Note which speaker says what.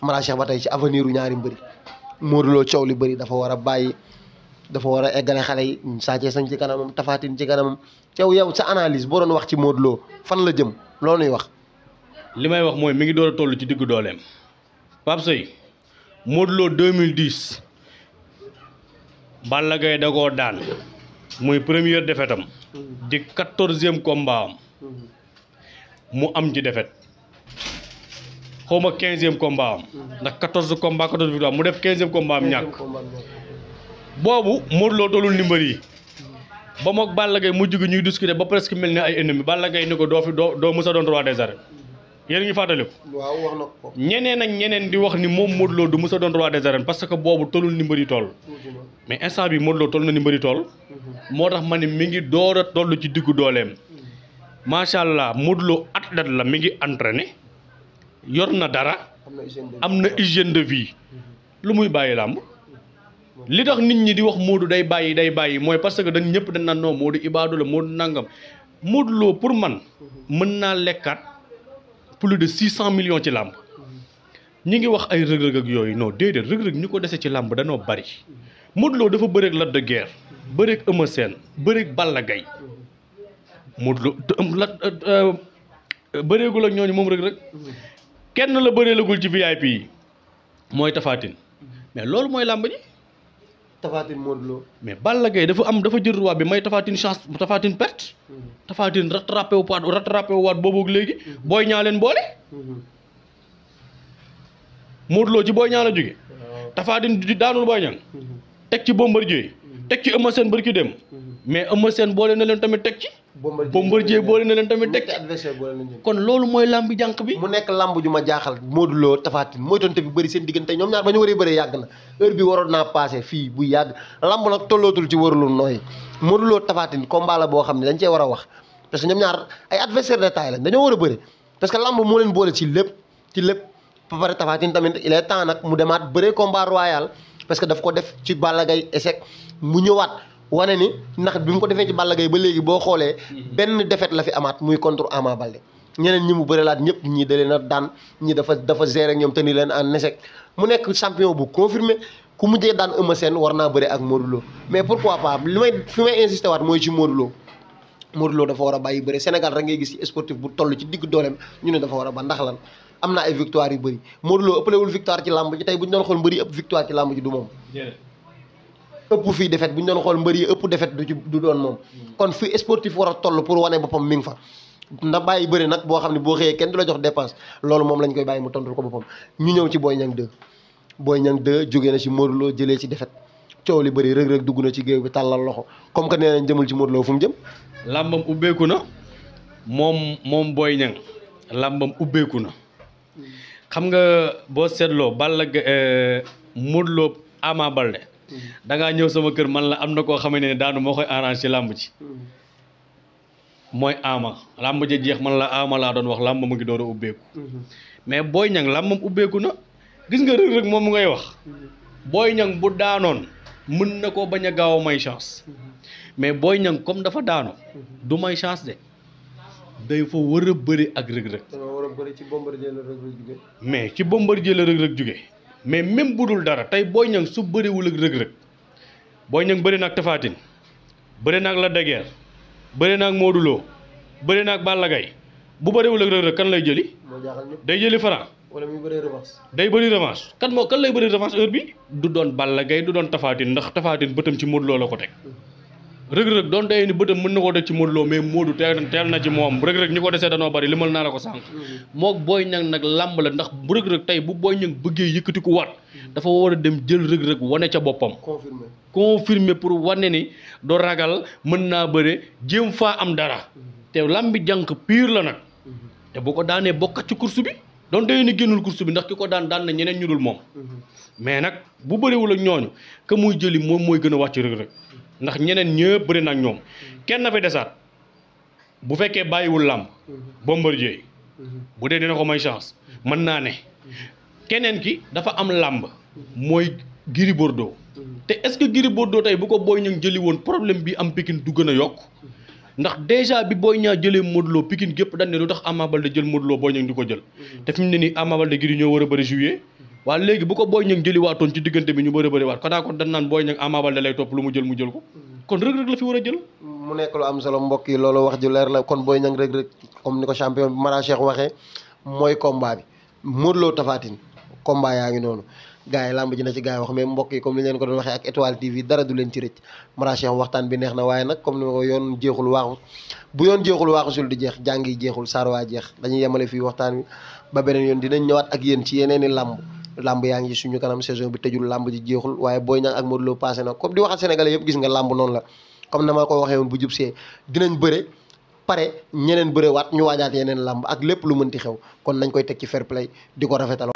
Speaker 1: Mara Cheikh ba tey ci avenir u ñaari mbëri Modou Lo coow li bëri dafa war a bàyyi dafa war a eggale xale yi Sa Thiès sañ ci kanamam Tapha Tine ci kanamam yow sa analyse boo doon wax ci Modou Lo fan la jëm loolu ñuy wax.
Speaker 2: li may wax mooy mi ngi door a toll ci diggu dooleem Pape Seye Modou Lo 2010 Balla Gaye da koo daan muy première défaite am di 14e combat am mu am ci défaite xawma 15e combat am ndax 14 combat 14 victoire mu def 15e combat am ñàkk boobu Modou Lo tollul ni mbër yi ba moog Balla Gaye mujj gi ñuy discuter ba presque mel ni ay ennemis Balla Gaye ni ko doo mës a doon roi des arènes yéen ngi fàttaliku.
Speaker 1: waaw wax na ko.
Speaker 2: ñeneen ak ñeneen di wax ni moom Modou Lo du mës a doon roi des arènes parce que boobu tollul ni mbëri toll mais instant bi Modou Lo toll na ni mbëri toll moo tax ma ne mi ngi door a toll ci diggu dooleem macha allah Modou Lo athlète la mi ngi entraîné yor na dara am na hygiène de vie lu muy bàyyi làmb li tax nit ñi di wax Modou day bàyyi mooy parce que dañ ñëpp dañ naan non Modou ibaadu la Modou nangam Modou Lo pour man mën naa lekkaat plus de 600 millions ci làmb ñi ngi wax ay rëg-rëg ak yooyu non déedéet rëg-rëg ñu ko dese ci làmb danoo bari Modou Lo dafa bëreeg Lac de Guiers bëreeg Eumeu Sène bëreeg Balla Gaye Modou Lo bëreegul ak ñooñu moom rëg-rëg kenn la bëreelagul ci VIP yi mooy Tapha Tine mais loolu mooy làmb ji
Speaker 1: Tapha Tine Modou Lo
Speaker 2: mais Balla Gaye dafa jël roi bi may Tapha Tine chance Tapha Tine perte Tapha Tine rattrapé wu waat boobu léegi Boy Niang leen boole Modou Lo ci Boy Niang la jóge Tapha Tine di daanul Boy Niang teg ci Bombardier teg ci Eumeu Sène barki dem mais Eumeu Sène boole na leen tamit teg ci Bombardier boole na leen tamit teg ci kon loolu mooy lambi jànq bi
Speaker 1: mu nekk lamb ju ma jaaxal Modou Lo Tapha Tine mooy tonte bi bëri seen diggante ñoom ñaar ba ñu waree bëree yàgg na heure bi waroon naa passé fii bu yàgg lamb nag tollootul ci warulu nooy Modou Lo Tapha Tine combat la boo xam ne dañ cee war a wax parce que ñoom ñaar ay adversaire de taille lañ dañoo war a bëri parce que lamb moo leen boole ci lépp ba pare Tapha Tine tamit il est temps nag mu demaat bëree combat royal parce que daf ko def ci Balla Gaye échec mu ñëwaat wane ni ndax bi mu ko defee ci Balla Gaye ba léegi boo xoolee benn défaite la fi amaat muy contre Ama Baldé ñeneen ñi mu bëri laat ñëpp ñii da leen a daan ñi dafa gérer ñoom te ni leen en échec mu nekk champion bu confirmé ku mujjee daan Eumeu Sène war naa bëri ak Modou Lo mais pourquoi pas fi may insisté waat mooy ci Modou Lo dafa war a bàyyi bëri Sénégal rek ngay gis ci sportif bu toll ci digg dooleem ñu ne dafa war a ba ndax lan am na ay victoire yu bëri Modou Lo ëppalewul victoire ci làmb ji tey bu ñu doon xool mbëri ëpp victoire ci làmb ji du moom ëpp fii défaite bu ñu doon xool mbër yi ëpp défaite du doon moom kon fi sportif war a toll pour wane boppam mi ngi fa ndax bàyyi bëri nag boo xam ne boo xëyee kenn du la jox dépense loolu moom lañ koy bàyyi mu tontul ko boppam ñu ñëw ci Boy Niang 2 jógee na ci Modou Lo jëlee ci défaite coow li bëri rëg-rëg dugg na ci géew bi tàllal loxo comme que nee nañ jëmul ci Modou Lo fu mu jëm
Speaker 2: làmbam ubbeeku na moom Boy Niang làmbam ubbeeku na xam nga boo seetloo Modou Lo Ama Baldé da ngaa ñëw sama kër man la am na koo xamante ne daanu moo koy arrangé ci làmb ji mooy Ama làmb ji jeex man la Ama laa doon wax làmb mu ngi door a ubbeeku mais Boy Niang làmbam ubbeeku na gis nga rëg-rëg moom ngay wax Boy Niang bu daanoon mën na koo bañ a gaaw a may chance mais Boy Niang comme dafa daano du may chance de day fa war a bëri ak rëg-rëg mais ci Bombardier la rëg-rëg jóge mais même bu dul dara tey Boy Niang su bëriwul ak rëg-rëg Boy Niang bëri na ak Tapha Tine bëri na ak Lac de Guiers bëri na ak Modou Lo bëri na ak Balla Gaye bu bëriwul ak rëg-rëg kan lay jëli day jëli Franc
Speaker 1: wala muy bëri revanche
Speaker 2: day bëri revanche kan lay bëri revanche heure bi du doon Balla Gaye du doon Tapha Tine ndax Tapha Tine bëtam ci Modou Lo la ko teg rëg-rëg doon tey ni bëtam mën na koo teg ci Modou Lo mais Modou teel na ci moom rëg-rëg ñi ko desee danoo bari limal naa la ko sànq mook Boy Niang nag làmb la ndax rëg-rëg tey bu Boy Niang bëggee yëkkati ko waat dafa war a dem jël rëg-rëg wane ca boppam confirmer pour wane ni do ragal mën naa bëre jéem faa am dara te làmbi jànq pire la nag te bu ko daanee bokkat ci course bi doon tey ni génnul course bi ndax ki ko daan na ñeneen ñu dul moom mais nag bu bëriwul ak ñooñu que muy jëli moom mooy gën a wàcc rëg-rëg ndax ñeneen ñëpp bëri na ak ñoom kenn na fi desaat bu fekkee bàyyiwul làmb Bombardier bu dee dina ko may chance mën naa ne keneen ki dafa am làmb mooy Gris Bordeaux te est-ce que Gris Bordeaux tey bu ko Boy Niang jëli woon problème bi am Pikine du gën a yokk ndax déjà bi Boy Niang jëlee Modou Lo Pikine gépp dañ ne lu tax Ama Baldé jël Modou Lo Boy Niang di ko jël te fi mu ne nii Ama Baldé Gris ñoo war a bëri juillet waa léegi bu ko Boy Niang jëli waatoon ci diggante bi ñu bëri waat xanaa kon dañ naan Boy Niang Ama Baldé lay topp lu mu jël ko kon rëg-rëg la fi war a jël.
Speaker 1: mu nekk lu am solo mbokk yi loolu wax ju leer la kon Boy Niang rëg-rëg comme ni ko champion bi Mara Cheikh waxee mooy combat bi Modou Lo Tapha Tine combat yaa ngi noonu gars yi lamb ji na ci gars yi wax mais mbokk yi comme ni leen ko doon waxee ak Étoile TV dara du leen ci rëcc Mara Cheikh waxtaan bi neex na waaye nag comme ni ma ko yoon jeexul waaxu bu yoon jeexul waaxusul di jeex jàng yi jeexul saar waa jeex dañuy yemale fii waxtaan wi ba beneen yoon dinañ ñëwaat ak yéen ci yeneeni lamb yaa ngi ci suñu kanam saison bi tëjul lamb ji jeexul waaye Boy Niang ak Modou Lo passé na comme di waxal sénégalais yëpp gis nga lamb noonu la comme na ma ko waxee woon bu jub see dinañ bëre pare ñeneen bëre waat ñu waajaat yeneen lamb ak lépp lu mënti xew kon nañ koy teg ci fair play di ko rafetal